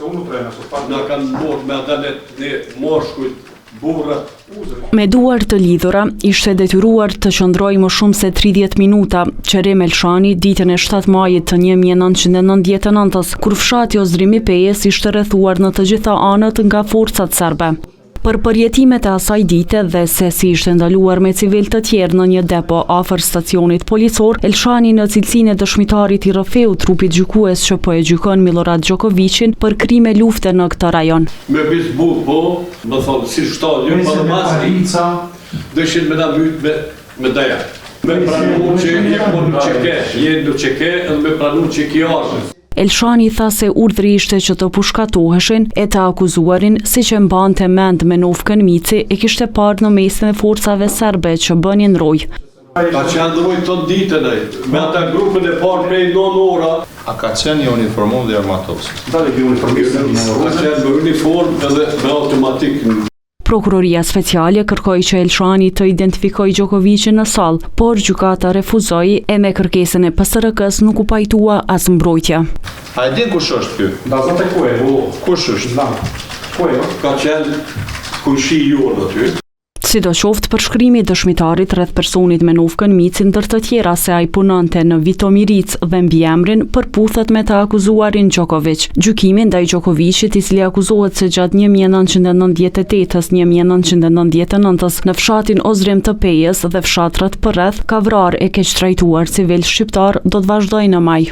Na kanë marrë me adalet ne moshkujt, burrat. Me duar të lidhura, ishte detyruar të qëndrojë më shumë se 30 minuta, Qerim Elshani ditën e 7 majit të 1999-ës, kur fshati Ozdrim i Pejës ishte rrethuar në të gjitha anët nga forcat serbe. Për përjetimet e asaj dite dhe se si ishte ndaluar me civilë të tjerë në një depo afër stacionit policor, Elshani në cilësinë e dëshmitarit i rrëfeu trupit gjykues që po e gjykon Millorad Gjokoviqin për krime lufte në këtë rajon. Me bejsboll po, më thonë, si shtalje, po dhe mas, dëshin me na myt me, me dajak. Me pranu që je po në UÇK, je në UÇK edhe me pranu që ki armë. Elshani tha se urdhri ishte që të pushkatoheshin e të akuzuarin, siç e mbante mend me nofkën Mici, e kishte parë në mesin e forcave serbe që bënin rojë. Ka qenë rojë tonë ditën ai, me ata grupin e parë prej 9 ora. A ka qenë i uniformum dhe i armatosur? Ka qenë me uniformë edhe me automatik. Prokuroria Speciale kërkoi që Elshani të identifikojë Gjokoviqin në sallë, por gjykata refuzoi e me kërkesën e PSRK-së nuk u pajtua as mbrojtja. A e din kush është ky? Da znate ko je? Kush është? Znam. Ko je? Ka qenë kojshi jonë aty. Sidoqoftë, përshkrimi i dëshmitarit rreth personit me nofkën Mici ndër të tjera se ai punonte në Vitomiricë dhe mbiemrin përputhet me të akuzuarin Gjokoviq. Gjykimi ndaj Gjokoviqit, i cili akuzohet se gjatë 1998-ës 1999-ës në fshatin Ozdrim të Pejës dhe fshatrat përreth ka vrarë e keqtrajtuar civilë shqiptarë, do të vazhdojë në maj.